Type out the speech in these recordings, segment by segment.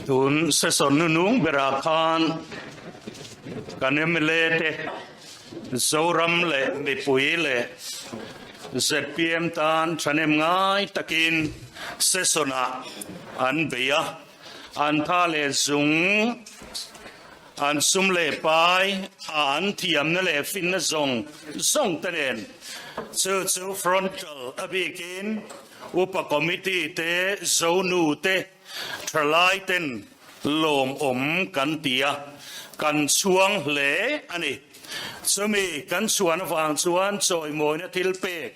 Tun session nunung berah khan kan mla te Zoram leh mipui leh zpm tan thahnem ngai takin session ah an bei a, an tha leh zung an sum leh pai a an thiamna leh finna zawng zawng te nen chu chu frontal a bikin Upa Committee te, Zonu te, Thalai ten lawmawm kan ti a, kan chhuang hle a ni. Chumi kan chhuan avang chuan chawimawina thil pek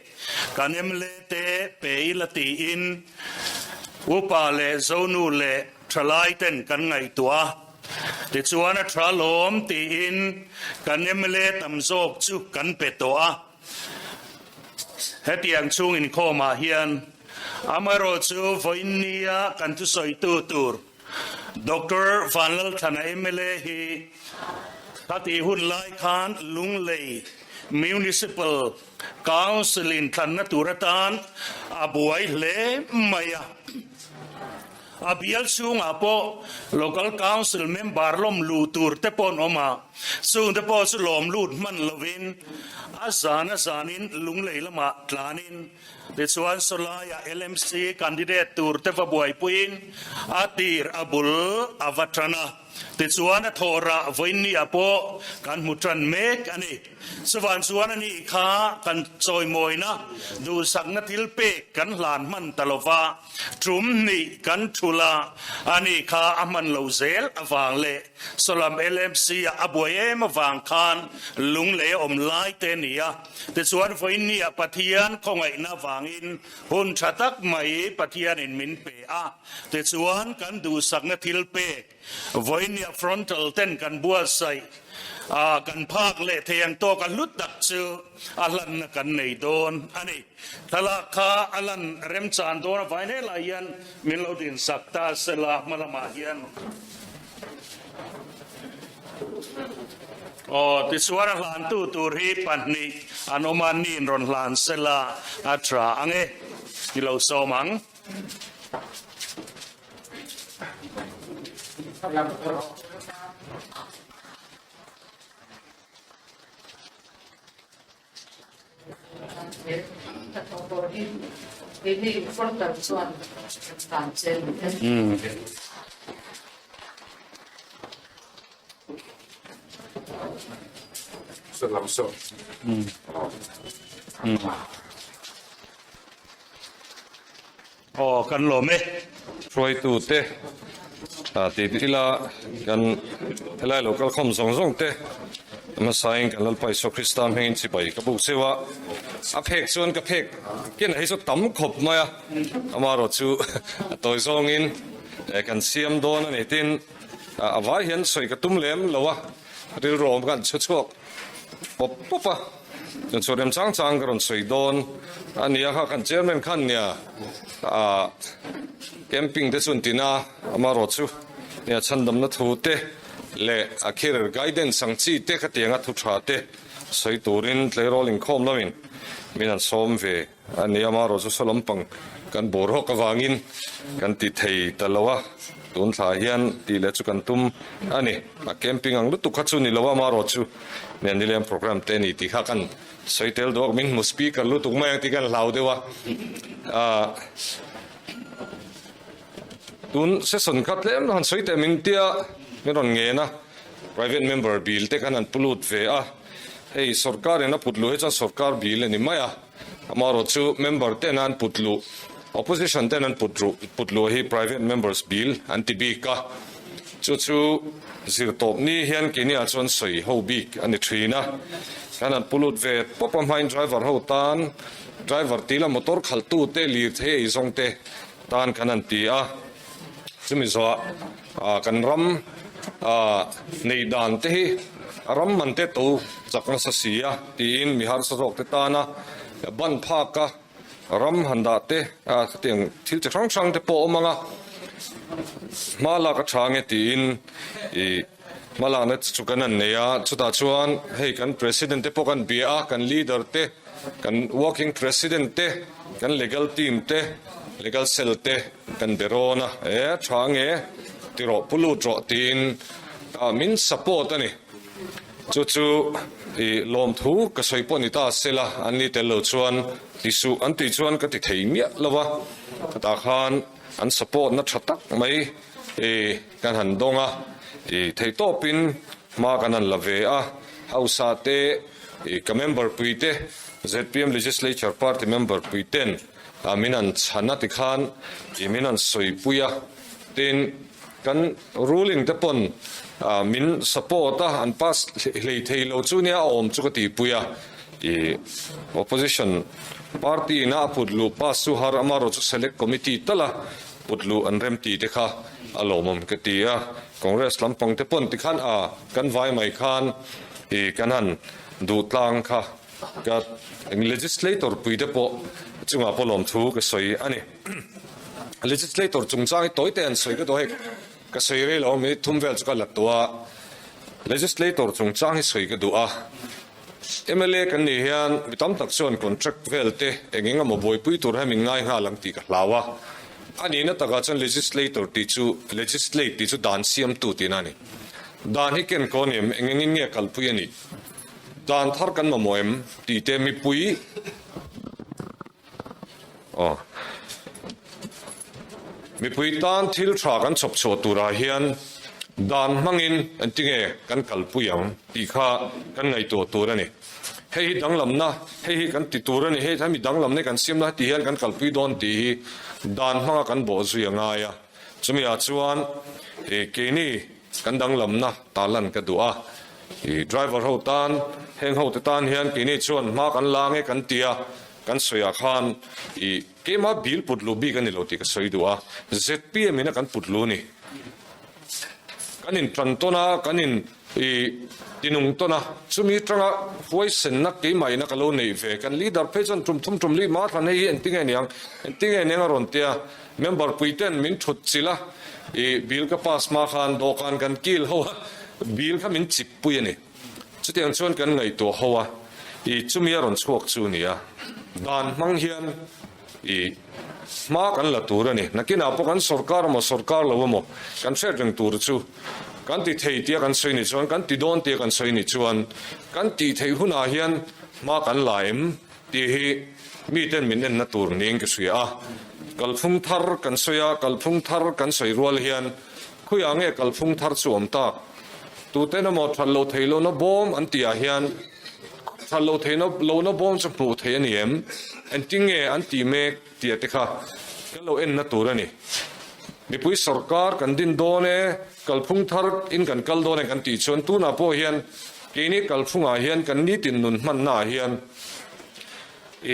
kan mla te pe ila tiin Upa leh Zonu leh Thalai ten kan ngaihtuah a. Tichuan a tha lawm tiin kan mla tam zawk chu kan pe tawh a. Hetiang chhung inkhawmah hian amaherawhchu vawiinnia kan thusawitu tur Doctor Vanlalthana mla hi khatih hun lai khan Lunglei Municipal Council in thlanna tur atan a buai hle mai a. A bial chhungah pawh Local Council member lawm luh tur te pawh an awm a, chungte pawh chu lawm lut hman lovin a zan a zanin Lunglei lamah tlanin tichuan sawlaiah LMC candidate tur te va buaipuiin a tir a bul a va tan a, tichuan a thawhrah vawiinniah pawh kan hmu tan mek a ni. Chuvan chuan a nih kha kan chawimawina duhsakna thil pek kan hlan hman ta lova, Tum hnih kan thul a, a nih kha a hman lo zel avang leh Sawlam LMC ah a buai em avang khan lunglei a awm lai te a ni a. Tichuan vawiinniah Pathian khawngaihna avangin hun tha tak mai Pathianin min pe a. Tichuan kan duhsakna thil pek Vawinia frontal ten kan buatsaih a, kan phak leh thei ang tawk a hlu tak chu a hlanna kan nei dawn a ni. Thlalak kha a lan remchan dawn a vain helai hian min lo dinsak ta sela hma lamah hian. Aw, tichuan a hlantu tur hi pahnih an awm a, niin rawn hlan sela a tha ang e, i lo sawm ang. Aw kan lawm e. Hruaitute ti ila kan helai lo kal khawm zawng zawng te hmasain kan Lalpa Isua Krista hmingin chibai ka buk cheu a, a phek chuan ka phek ken a hi chu tam khawp mai a, amaherawh chu a tawi zawngin kan siam dawn a ni tin a vai hian sawi ka tum lem lo a, rilru awm khan chhu chhuak pawp pawp a. Chuan chhuat rem chang chang ka rawn sawi dawn a nia kha kan chairman khan nia ah camping te chuan tina amarawh chu nia chhandamna thu te leh a career guidance ang chi te khatianga thu tha te sawi turin tleirawl inkhawm lamin min han sawm ve a nia amarawh chu saw lampang kan boruak avangin kan ti thei ta lo a tun thla hian tih leh chu kan tum a ni a camping ang lutuk kha chu ni lo a amarawh chu. Nen nileng program te ni tih kha kan sawi tel duak min hmu speaker lutuk mai ang tih kan hlau deuh a ah tun session kha tlem han sawi teh min tia min rawn ngen a private member bill te khan han pu lut ve a hei sorkar in a put luh hi chuan sorkar bill a ni mai a amaherawh chu member ten an put luh opposition ten an put ruh put luh hi private members bill an ti bik a. Chu chu zirtawp ni hian keiniah chuan sawi ho bik a ni thin a, kan han pu lut ve pawp a hmain driver ho tan driver tih la motor khalhtu te lirthei ei zawng te tan kan han ti a, chumi zawhah ah kan ram ah neih dan te hi a ram man te to chak nasa si a tiin mi harsa zawk te tana ban phak a. Ram han dah te a khatiang thil chi hrang hrang te pawh a awm ang a, hma lak a tha nge tiin ih hma lakna chu kan han nei a, chutah chuan hei kan president te pawh kan bia a, kan leader te, kan working president te, kan legal team te. Legal cell te kan be rawn a, e tha nge ti rawh pu lut rawh tiin min support a ni. Chu chu i lawmthu ka sawi pawh ni ta sela an ni tel lo chuan ti suh an tih chuan ka ti thei miah lo va, tah khan an support na tha tak mai i kan han dawng a, i theihtawpin hma kan han la ve a, Hausa te i ka member pui te zpm Legislature Party member pui ten min han chhan a tikhan i min han sawipui a, tin kan ruling te pawn min support a, an pass hlei thei lo chu nia a awm chu ka tihpui a, i opposition party ina a put luh pass chu har amarawh chu select committee tal a put luh an rem tih te kha a lawmawm ka ti a, Congress lampang te pawn tikhan a kan vai mai khan i kan han duh tlang kha. Ka legislator pui te pawh chungah pawh lawmthu ka sawi a ni. Legislator chungchang hi tawi te an sawi ka duh a hei ka sawi rei lo minute thum vel chu ka la tawh a. Legislator chungchang hi sawi ka duh a. Mla kan nih hian mi tam tak chuan contract vel te eng eng emaw buaipui tur hian min ngai nghal ang tih ka hlau a. A nihna takah chuan legislator tih chu legislate tih chu dan siamtu tihna a ni. Dan hi ken kaw ni em eng engin nge kalpui a nih? Dan thar kan mamawh em tih te mipui aw mipui tan thil tha kan chhawp chhuah turah hian dan hmangin engtinge kan kalpui ang tih kha kan ngaihtuah tur a ni. Hei hi danglamna hei hi kan ti tur a ni hei hemi danglamna hi kan siamna heti hian kan kalpui dawn tih hi dan hmanga kan bawhzui a ngai a. Chumi ah chuan keini kan danglamna tarlan ka duh a. I driver ho tan, heng ho te tan hian keini chuan hma kan la nge kan ti a, kan sawi ah khan i keimah bill put luh bik a ni lo tih ka sawi duh a, zpm in a kan put luh ni. Kan in tan tawn a, kan in i tinung tawn a, chumi tanga huaisenna keimah in a ka lo neih ve, kan leader phei chuan tum thum tum lih mah thlan hei hi engtinge niang, engtinge niang a rawn ti a, member pui ten min thut chilh a, i bill ka pass hma khan dawhkan kan kil ho a, Bill kha min chip pui a ni. Chutiang chuan kan ngaihtuah ho a, i chumi a rawn chhuak chu ni a, dan hmang hian i hma kan la tur a ni. Nakinah pawh kan sawrkar emaw sawrkar lo emaw kan hriat reng tur chu kan ti thei tia kan sawi ni chuan, kan ti dawn tia kan sawi ni chuan kan tih theih hunah hian hma kan la em tih hi miten min enna tur niin ka hria a. Kalphung thar kan sawi a, kalphung thar kan sawi rual hian Khawiah nge kalphung thar chu awm tak? Tuten emaw that lo thei lohna bawm an tihah hian that lo thei lohna bawm chu hmuh theih a ni em? Engtin nge an tih mek tih te kha kan lo enna tur a ni. Mipui sawrkar kan din dawn e, kalphung thar in kan kal dawn e kan tih chuan tunah pawh hian keini kalphungah hian kan nitin nun hmannaah hian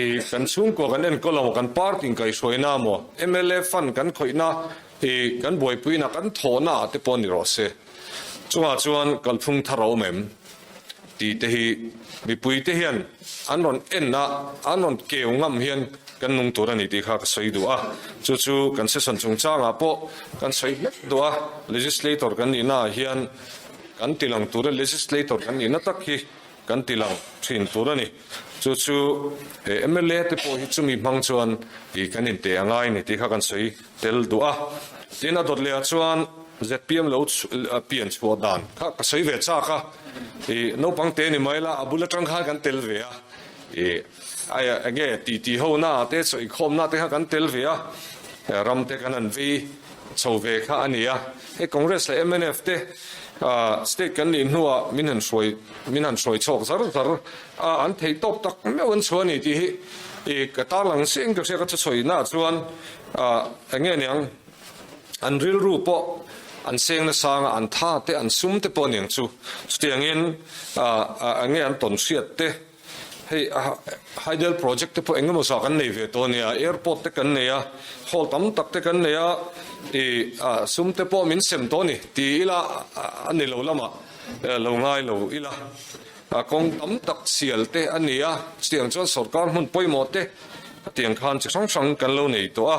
i kan chhungkua kan enkawl emaw kan party in kaihhruaina emaw mla fund kan khawihna I kan buaipuina kan thawhna ah te pawh ni rawh se. Chungah chuan kalphung thar a awm em? Tih te hi mipui te hian an rawn en a, an rawn keu ngam hian kan nung tur a ni tih kha ka sawi duh a. Chu chu kan session chungchangah pawh kan sawi hlek duh a, legislator kan nihna ah hian kan tilang tur a, legislator kan nihna tak hi Kan ti lang thin tur a ni. Chu chu he mla te pawh hi chumi hmang chuan i kan inte a ngai ni tih kha kan sawi tel duh a. Tin a dawt leh ah chuan zpm lo pian chhuah dan kha ka sawi ve chak a. I naupang te ni mai la a bul atang khan kan tel ve a. I aia enge ti ti ho na te sawi khawm na te kha kan tel ve a. Ram te kan han vei chho ve kha a ni a. Hei Congress leh mnf te state kan nih hnuah min han hruai min han hruai chhuak zar zar a, an theih tawp tak meuh an chhuah a ni tih hi i ka tarlang chiah in ka hria ka thuchhawihnah chuan eng nge niang an rilru pawh an seng nasang a, an tha te an sum te pawh aniang chu chutiangin eng nge an tawn hriat te. Hei hydel project te pawh eng emaw zah kan nei ve tawh a nia, airport te kan nei a, hall tam tak te kan nei a, ih sum te pawh min sem tawh a ni ti ila a ni lo lamah lo ngai lo ila, kawng tam tak sial te a ni a, chutiang chuan sorkar hmun pawimawh te hetiang khan chi hrang hrang kan lo nei tawh a,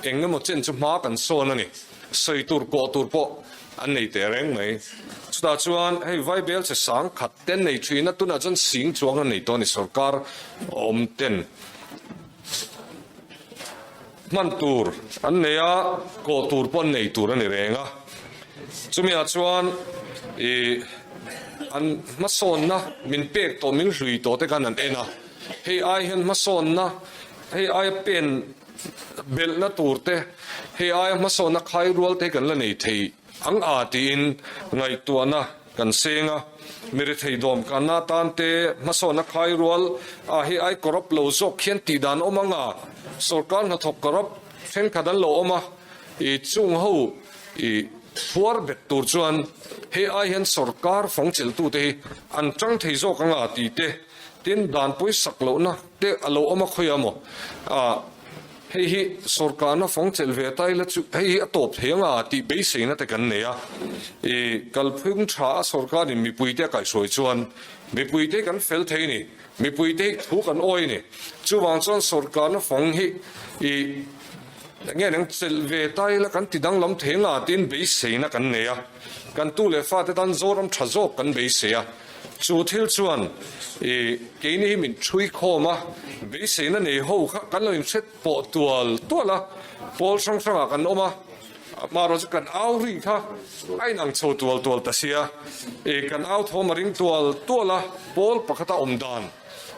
eng emaw chen chu hma kan sawn a ni, sawi tur kawh tur pawh an nei teh reng mai. Chutah chuan hei Vaibel che sang khat ten nei thin a, tunah chuan sing chuang an nei tawh a ni, sorkar awm ten. Hman tur an nei a, kawh tur pawh an nei tur a ni reng a. Chumiah chuan ih an hmasawnna min pek tawh, min hlui tawh te khan an en a. Hei ai hian hmasawnna, hei aia pen belhna tur te, hei aia hmasawnna khai rual te hi kan la nei thei ang a tiin ngaihtuahna kan seng a. Mi rethei dawm kanna atan te hmasawnna khai rual a hei ai corrupt lo zawk khian tih dan awm ang a, sorkar hnathawk corrupt thenkhat an lo awm a, i chung ho i phuar bet tur chuan hei ai hian sorkar fawngchelhtute hi an tang thei zawk ang a tih te Tin, dan pawisak lohna te a lo awm a khawi a maw? Ah, hei hi sorkarna fawng chelh ve ta ila chu hei hi a tawp thei anga tih beiseina te kan nei a. I kalphung tha a sorkarin mipuite a kaihhruai chuan mipuite hi kan fel thei a ni, mipuite hi thu kan awi a ni. Chuvang chuan sorkarna fawng hi i enge nang chelh ve ta ila kan ti danglam thei anga tiin beiseina kan nei a. Kan tu leh fate tan Zoram tha zawk kan beisei a. Chu thil chuan i keini hi min ṭhui khawm a, beiseina nei ho kha kan lo inhret pawh tual tual a, pawl hrang hrangah kan awm a, amaherawh chu kan au ri kha a inang chho tual tual ta sia, i kan au thawm a ring tual tual a, pawl pakhata awm dan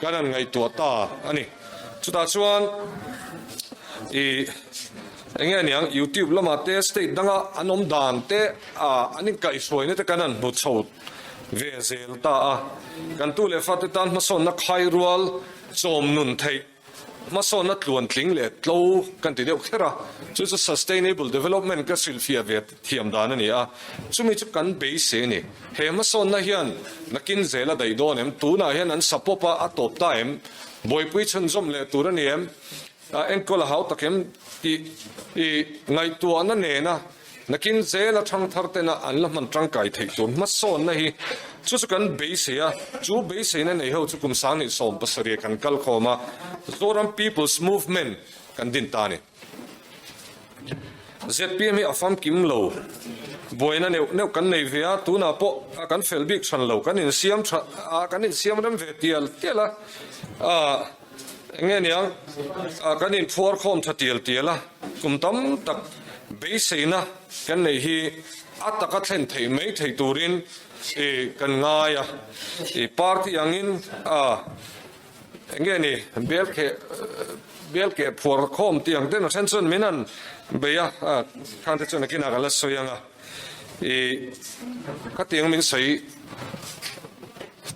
kan han ngaihtuah ta a ni. Chutah chuan i eng nge niang YouTube lamah te state danga an awm dan te an inkaihhruaina te kan han hmu chho ve zel ta a, kan tu leh fate tan hmasawnna khai rual chawm nun theih, hmasawnna tluantling leh tlo kan ti deuh kher a, chu chu sustainable development ka hrilhfiah ve thiam dan a ni a, chumi chu kan beisei a ni. He hmasawnna hian nakin zel a daih dawn em? Tunah hian an sa pawp a, a tawp ta em? Buaipui chhunzawm leh tur a ni em? A enkawl a hau tak em tih i ngaihtuahna nena nakin zela thangthar tena an la hman tangkai theih tur hmasawnna hi chu chu kan beisei a, chu beiseina nei ho chu kum 2017 kan kal khawm a, Zoram People's Movement kan din ta a ni. Zpm hi a famkim lo, buaina neuh neuh kan nei ve a, tunah pawh kan fel bik hran lo, kan insiam tha a, kan insiam rem ve tial tial a, Eng nge niang, kan inphuar khawm tha tial tial a, kum tam tak beiseina kan neih hi a taka thlen theih mai thei turin kan ngai a, party angin eng nge ni bialkeh bialkeh phuar khawm tih ang ten a then chuan min han bei a, khangte chuan nakinah kan la sawi ang a, khatiang min sawi.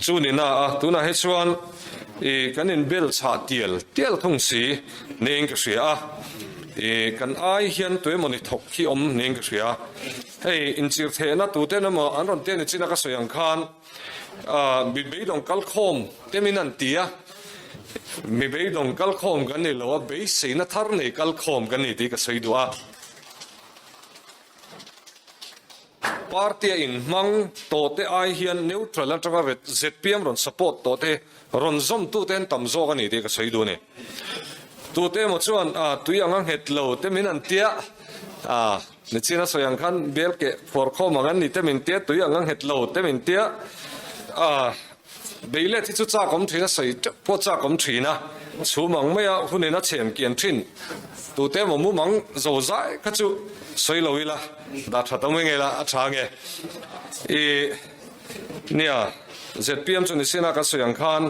Chu ni na a, tunah hi chuan i kan inbel chhah tial tial thung si niin ka hria a, i kan ai hian tuemawni thawk hi awm niin ka hria. Hei inchir thehna tuten emaw an rawn tia ni chin a ka sawi ang khan mi beidawng kal khawm te min an ti a, mi beidawng kal khawm kan ni lo a, beiseina thar nei kal khawm kan ni tih ka sawi duh a. Party a inhmang tawhte ai hian neutral atanga zpm rawn support tawhte rawn zawmtute an tam zawk a ni tih ka sawi duh a ni. Tute emaw chuan tui anga nghet lo te min an tia, nichin a sawi ang khan bel keh phuar khawm ang an ni te min tia, tui anga nghet lo te min tia, Beilet hi chu chak awm thin a, sawi teuh pawh chak awm thin a, chhum ang maia hunin a chhem kian thin. Tute emaw mumang zo zai kha chu sawi lo ila, dah tha ta mai ngei la, a tha nge. I nia, zpm chu nisina kan sawi ang khan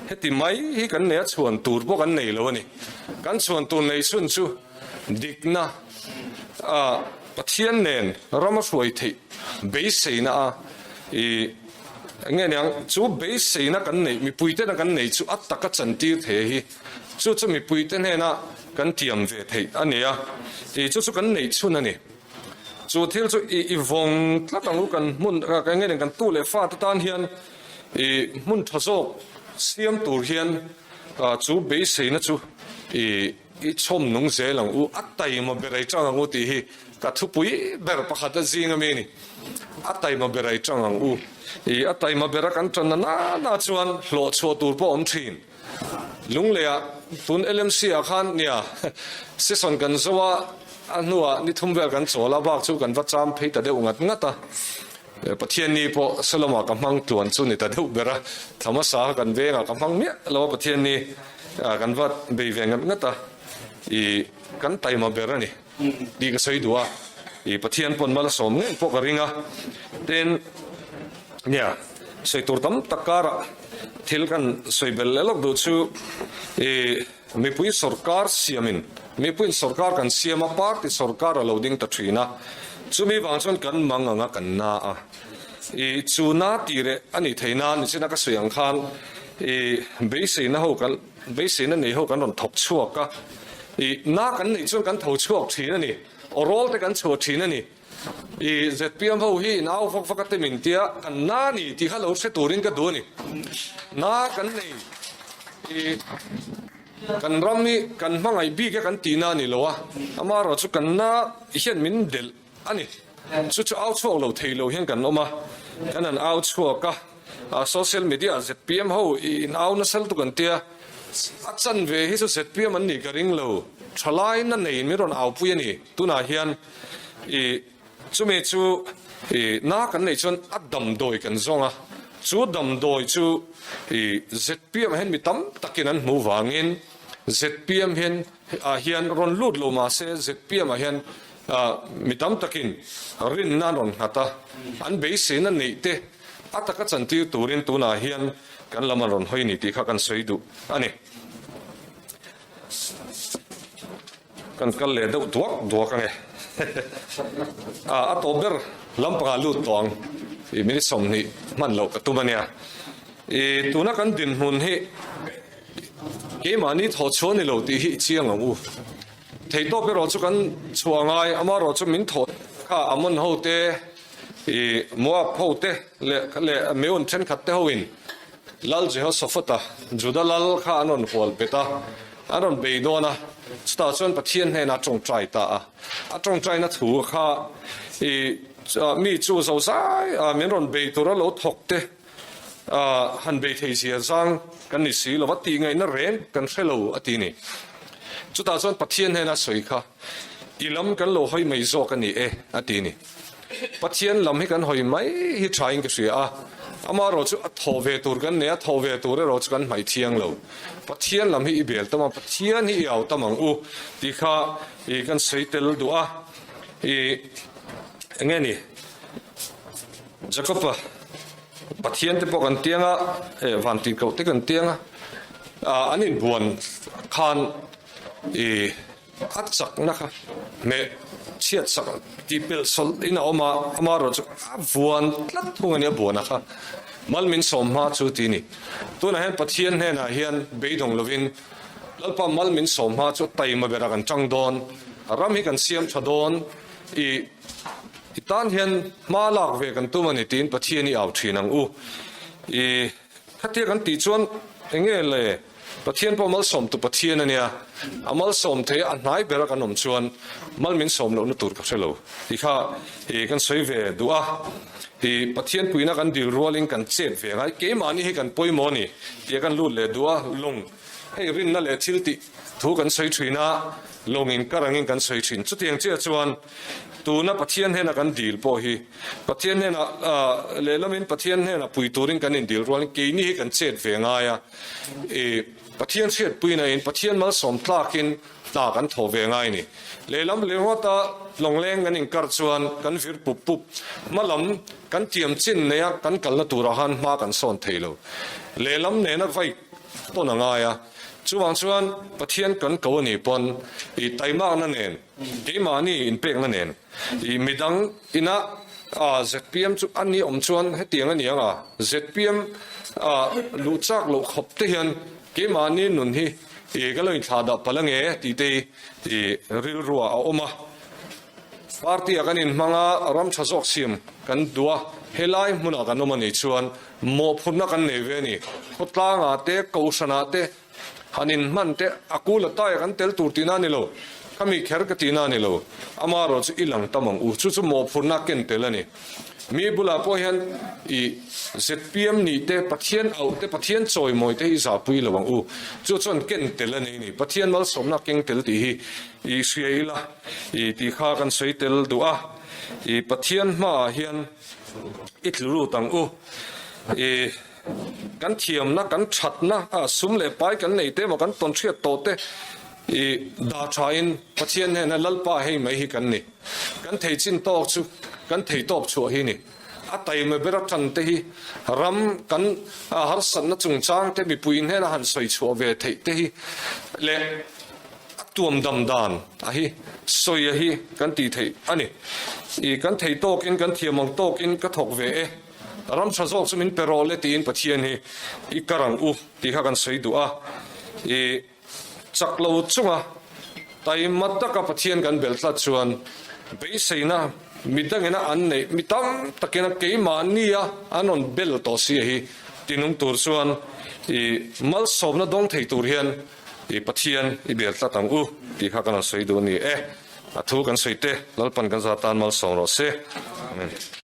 heti mai hi kan nei a, chhuan tur pawh kan nei lo a ni. Kan chhuan tur nei chhun chu dikna, a Pathian nen rama hruai theih beiseina a i Eng nge niang, chu beiseina kan neih, mipuitena kan neih chu a taka chantir thei hi, chu chu mipuite hnena kan tiam ve theih a ni a, tih chu chu kan neih chhun a ni. Chu thil chu i i vawng tlat ang u, kan hmun, eng nge niang, kan tu leh fate tan hian i hmun tha zawk siam tur hian chu beiseina chu i i chhawm nung zel ang u, a taima ber ei tang ang u tih hi ka thupui ber pakhat a zing ami a ni. A taima ber ei tang ang u. I a taima bera kan tan na na na chuan hlawh chhuah tur pawh a awm thin. Lungleiah tun LMC ah khan nia session kan zo a, a hnuah ni thum vel kan chawl a, bak chu kan va cham phei ta deuh ngat ngat a. Pathianni pawh Saloma ka hmang tluan chu ni ta deuh ber a, thla hmasa kha kan vengah ka hmang miah lo a Pathianni kan va bei ve ngat ngat a. I kan taima ber a ni tih ka sawi duh a, i Pathian pawn mal a sawm ngei pawh ka ring a, tin nia sawi tur tam tak karah thil kan sawi belh leh lawk duh chu i mipui sawrkar siamin mipuiin sawrkar kan siam a, party sawrkar a lo ding ta thin a, chumi vang chuan kan mang ang a kan na a, i chu na tih reh a nih theih nan nichina ka sawi ang khan i beiseina ho kan. Beiseina nei ho kan rawn thawk chhuak a, i na kan neih chuan kan tho chhuak thin a ni, aw rawl te kan chhuah thin a ni. I zpm ho hi in au vak vak a te min tia, kan na ni tih kha lo hre turin ka duh a ni. Na kan nei, i kan ram hi kan hmangaih bik e kan tihna a ni lo a, amaherawhchu kan na hian min delh a ni. Chu chu au chhuak lo thei lo hian kan awm a, kan han au chhuak a. Social media ah zpm ho i in au nasa lutuk an tia, a chanve hi chu zpm an nih ka ring lo, thalai na nei min rawn aupui a ni, tunah hian i chumi chu i na kan neih chuan a damdawi kan zawng a, chu damdawi chu i zpm ah hian mi tam takin an hmuh vangin zpm hian ah hian rawn lut lo mahse zpm ah hian mi tam takin rinna an rawn nghat a, an beiseina neih te A taka chantir turin tunah hian kan lam an rawn hawi ni tih kha kan sawi duh a ni. Kan kal leh deuh duak duak ange. A tawp ber lampangah lut tawh ang. I minute 20 hman loh ka tum a nia. I tuna kan dinhmun hi keimahni thawh chhuah ni lo tih hi i chiang ang u. Theihtawp erawh chu kan chhuah ngai, amaherawh chu min thawh kha Amon hote I Moab hote leh leh Meun thenkhatte hoin Lal Jehoshaphat-a, Juda lal kha an rawn hual bet a, an rawn bei dawn a, chutah chuan Pathian hnenah a tawngtai ta a. A tawngtaina thu kha i mi chu zozai a min rawn bei tura lo thawk te han bei thei zia zang kan ni si lo va, tihngaihna reng kan hre lo a ti ni. Chutah chuan Pathian hnena sawi kha i lam kan lo hawi mai zawk a ni e a ti ni. Pathian lam hi kan hawi mai hi thain ka hria a, amaherawh chu a thaw ve tur kan nei a, thaw ve tur erawh chu kan hmaih thiang lo. Pathian lam hi i bel tam a, Pathian hi i au tam ang u tih kha i kan sawi tel duh a, i eng nge ni Jacob-a Pathian te pawh kan tiang a, eh van tih koh te kan tiang a, an inbuan khan i A chakna kha hmeh chhiat sak tih pelh sawlh in a awm a, amaherawh chu a vuan tlat thung a ni, a buana kha mal min sawm hma chu ti a ni. Tunah hian Pathian hnenah hian beidawng lovin Lalpa mal min sawm hma chu taima berah kan tang dawn, ram hi kan siam tha dawn, i i tan hian hma lak ve kan tum a ni tiin Pathian i au thin ang u. I khatia kan tih chuan enge le? Pathian pawh malsawmtu Pathian a nia, a malsawm thei a, a hnai bera kan awm chuan mal min sawm lohna tur ka hre lo tih kha i kan sawi ve duh a, i Pathian puihna kan dil rualin kan chet ve ngai, keimahni hi kan pawimawh a ni tih kan lut leh duh a, lung hei rinna leh thil tih thu kan sawi thin a, lawng inkar angin kan sawi thin, chutiang chiah chuan tuna Pathian hnena kan dil pawh hi Pathian hnenah lehlamin Pathian hnenah pui turin kan indil rualin keini hi kan chet ve ngai a. I Pathian hriatpuina in Pathian malsawm tlakin hna kan thaw ve ngai ni. Lehlam ringawta lawngleng kan inkar chuan kan vir pup pup. Hmalam kan tiam chin neia kan kalna turah khan hma kan sawn thei lo. Lehlam nena vai tawn a ngai a. Chuvang chuan Pathian kan ko a nih pawn i taimakna nen, keimahni inpekna nen i midang ina ZPM chu a ni awm chuan hetiang a ni ang a, ZPM luh chak loh khawp te hian keimahni nun hi i ka lo inthlah dah palh ange tih te hi i rilruah a awm a. Party ah kan inhmang a, ram tha zawk siam kan duh a, helai hmunah kan awm a nih chuan mawhphurhna kan nei ve a ni. Khawtlangah te, Kohhranah te, Han inhman te a kul a taia kan tel tur tihna a ni lo, khami kher ka tihna a ni lo, amaherawh chu i lang tam ang u, chu chu mawhphurhna ken tel a ni. Mi bulah pawh hian i zpm nih te, Pathian auh te, Pathian chawimawi te hi i zahpui lo ang u, chu chuan ken tel a nei ni, Pathian malsawmna keng tel tih hi i hria ila i tih kha kan sawi tel duh a, i Pathian hmaah hian i tlu lut ang u, i. Kan thiamna, kan thatna, a sum leh pai kan nei te emaw kan tawn hriat tawh te I dah thain Pathian hnena Lalpa hei mai hi kan ni. Kan thei chin tawk chu kan thei tawp chhuah hi ni. A taima ber atan te hi ram kan harsatna chungchang te mipui hnena han sawi chhuah ve theih te hi leh a tuam dam dan a hi sawi a hi kan tih theih a ni. I kan thei tawkin kan thiam ang tawkin ka thawk ve e. Ram tha zawk chu min pe rawh le tiin Pathian hi i kar ang u tih kha kan sawi duh a. I chak lo chunga taima taka Pathian kan belh tlat chuan beiseina midangina an neih mi tam takina keimahnia an rawn bel tawh si a hi tinung tur chuan i malsawmna dawng thei tur hian i Pathian i bel tlat ang u tih kha kan rawn sawi duh a ni e. A thu kan sawi te Lalpan kan za tan malsawm rawh se. Amen.